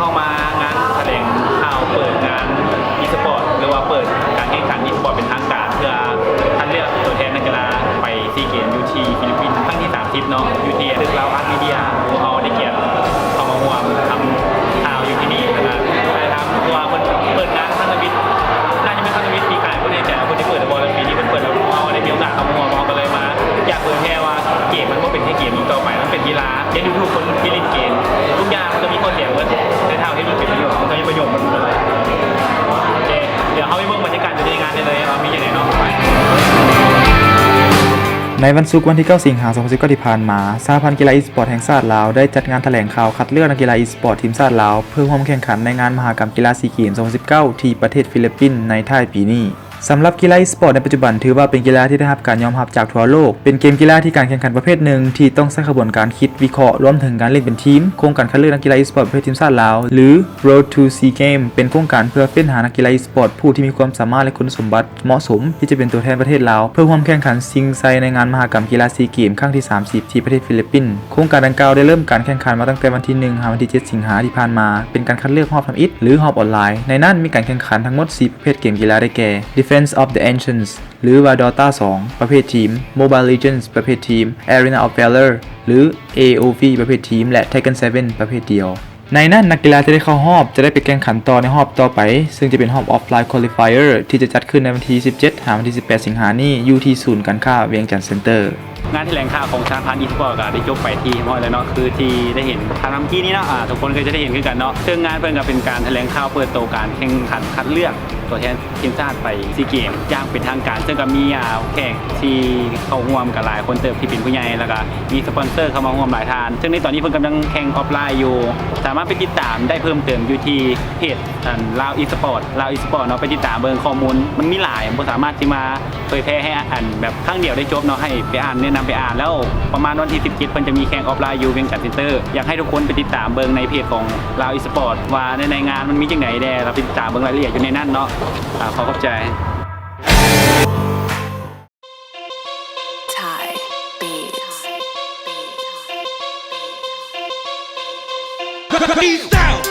ເຮົາມາງານຖະແຫຼງຂ່າວເປີດງານອີສະປອດ ຫຼືວ່າເປີດການແຂ່ງຂັນອີສະປອດເປັນທາງການ ເພື່ອຄັດເລືອກຕົວແທນນັກກິລາໄປຊີເກມຢູ່ທີ່ຟີລິບປິນຄັ້ງທີສາມສິບເນາະ ຢູ່ທີ່ຕຶກລາວພາສມີເດຍ. ພວກເຮົາໄດ້ກຽດເຂົ້າມາຮ່ວມທຳຂ່າວຢູ່ທີ່ນີ້ ແລ້ວກະໄດ້ຖາມ ເພາະວ່າເພິ່ນເປີດງານຄັ້ງທຳອິດ ໜ້າຈະເປັນຄັ້ງທຳອິດປີກາຍ ບໍ່ແນ່ໃຈວ່າເພິ່ນໄດ້ເປີດຫຼືບໍ່ ແລ້ວປີນີ້ເພິ່ນເປີດແລ້ວ ພວກເຮົາໄດ້ມີໂອກາດເຂົ້າມາຮ່ວມ ພວກເຮົາກໍເລີຍມາຢາກເຜີຍແຜ່ວ່າເກມມັນບໍ່ເປັນແຄ່ເກມອີກຕໍ່ໄປ ມັນເປັນກິລາ ເຮັດໃຫ້ທຸກຄົນທີ່ຫຼິ້ນເກມ ທຸກຢ່າງມັນກໍມີຂໍ້ເສຍໝົດ ແຕ່ຖ້າເຮົາເຮັດມັນເປັນປະໂຫຍດ ມັນກໍມີປະໂຫຍດໝົດເລີຍ. ໂອເຄ ດຽວເຮົາໄປເບິ່ງບັນຍາກາດຢູ່ໃນງານໄດ້ເລີຍວ່າມີຈັ່ງໃດເນາະ. ໃນວັນສຸກວັນທີເກົ້າສິງຫາສອງພັນສິບເກົ້າທີ່ຜ່ານມາ ສະຫະພັນກິລາອີສະປອດແຫ່ງຊາດລາວ ໄດ້ຈັດງານຖະແຫຼງຂ່າວຄັດເລືອກນັກກິລາອີສະປອດທີມຊາດລາວ ເພື່ອຮ່ວມແຂ່ງຂັນໃນງານມະຫະກຳກິລາຊີເກມສອງພັນສິບເກົ້າທີ່ປະເທດຟີລິບປິນໃນທ້າຍປີນີ້. ສຳລັບກິລາອີສະປອດໃນປັດຈຸບັນ ຖືວ່າເປັນກິລາທີ່ໄດ້ຮັບການຍອມຮັບຈາກທົ່ວໂລກ, ເປັນເກມກິລາທີ່ການແຂ່ງຂັນປະເພດໜຶ່ງທີ່ຕ້ອງໃຊ້ຂະບວນການຄິດ, ວິເຄາະ, ລວມເຖິງການຫຼິ້ນເປັນທີມ. ໂຄງການຄັດເລືອກນັກກິລາອີສະປອດປະເພດທີມຊາດລາວ ຫຼື Road to Sea Games ເປັນໂຄງການເພື່ອເຟ້ນຫານັກກິລາອີສະປອດຜູ້ທີ່ມີຄວາມສາມາດ ແລະ ຄຸນສົມບັດ ເໝາະສົມທີ່ຈະເປັນຕົວແທນປະເທດລາວ ເພື່ອຮ່ວມແຂ່ງຂັນຊິງໄຊໃນງານມະຫະກຳກິລາຊີເກມຄັ້ງທີສາມສິບ ທີ່ປະເທດຟີລິບປິນ. ໂຄງການດັ່ງກ່າວໄດ້ເລີ່ມການແຂ່ງຂັນມາຕັ້ງແຕ່ວັນທີໜຶ່ງຫາວັນທີເຈັດສິງຫາທີ່ຜ່ານມາ, ເປັນການຄັດເລືອກຮອບທຳອິດ ຫຼື ຮອບອອນລາຍ. ໃນນັ້ນມີການແຂ່ງຂັນທັງໝົດສີ່ປະເພດເກມກິລາ ໄດ້ແກ່ Defense of the Ancients ຫຼືວ່າ Dota ສອງ ປະເພດທີມ, Mobile Legends ປະເພດທີມ, Arena of Valor ຫຼື AoV ປະເພດທີມ ແລະ Tekken ເຊເວັນ ປະເພດດຽວ. ໃນນັ້ນນັກກິລາທີ່ໄດ້ເຂົ້າຮອບຈະໄດ້ໄປແຂ່ງຂັນຕໍ່ໃນຮອບຕໍ່ໄປ, ເຊິ່ງຈະເປັນຮອບ Offline Qualifier ທີ່ຈະຈັດຂຶ້ນໃນວັນທີສິບເຈັດຫາວັນທີສິບແປດສິງຫານີ້ ຢູ່ທີ່ສູນການຄ້າວຽງຈັນເຊັນເຕີ. ງານຖະແຫຼງຂ່າວຂອງສະຫະພັນອີສະປອດກໍໄດ້ຈົບໄປທີ່ຮຽບຮ້ອຍແລ້ວເນາະ, ຄືທີ່ໄດ້ເຫັນຜ່ານມາເມື່ອກີ້ນີ້ເນາະ, ອາ ທຸກຄົນກໍຈະໄດ້ເຫັນຄືກັນເນາະ. ເຊິ່ງງານເພິ່ນກໍເປັນການຖະແຫຼງຂ່າວເປີດໂຕການແຂ່ງຂັນຄັດເລືອກຕົວແທນທີມຊາດໄປຊີເກມຢ່າງເປັນທາງການ, ເຊິ່ງກໍມີ ອາ ແຂກທີ່ເຂົ້າຮ່ວມກໍຫຼາຍຄົນເຕີບທີ່ເປັນຜູ້ໃຫຍ່ ແລ້ວກໍມີສະປອນເຊີເຂົ້າມາຮ່ວມຫຼາຍທ່ານ. ເຊິ່ງໃນຕອນນີ້ເພິ່ນກຳລັງແຂ່ງອອຟລາຍຢູ່, ສາມາດໄປຕິດຕາມໄດ້ເພີ່ມເຕີມຢູ່ທີ່ເພຈ ອັນ ລາວອີສະປອດ ລາວອີສະປອດເນາະ, ໄປຕິດຕາມເບິ່ງຂໍ້ມູນ ມັນມີຫຼາຍ ບໍ່ສາມາດທີ່ມາເຜີຍແຜ່ໃຫ້ ອັນ ແບບຄັ້ງດຽວໄດ້ຈົບເນາະ, ໃຫ້ໄປອ່ານ ແນະນຳໄປອ່ານ. ແລ້ວປະມານວັນທີສິບເຈັດ ເພິ່ນຈະມີແຂ່ງອອຟລາຍຢູ່ວຽງຈັນເຊັນເຕີ, ຢາກໃຫ້ທຸກຄົນໄປຕິດຕາມເບິ່ງໃນເພຈຂອງລາວອີສະປອດວ່າໃນ ໃນງານມັນມີຈັ່ງໃດແດ່ ແລ້ວໄປຕິດຕາມເບິ່ງລາຍລະອຽດຢູ່ໃນນັ້ນເນາະ. ອາ ຂໍຂອບໃຈ. Thai Beats. Peace out.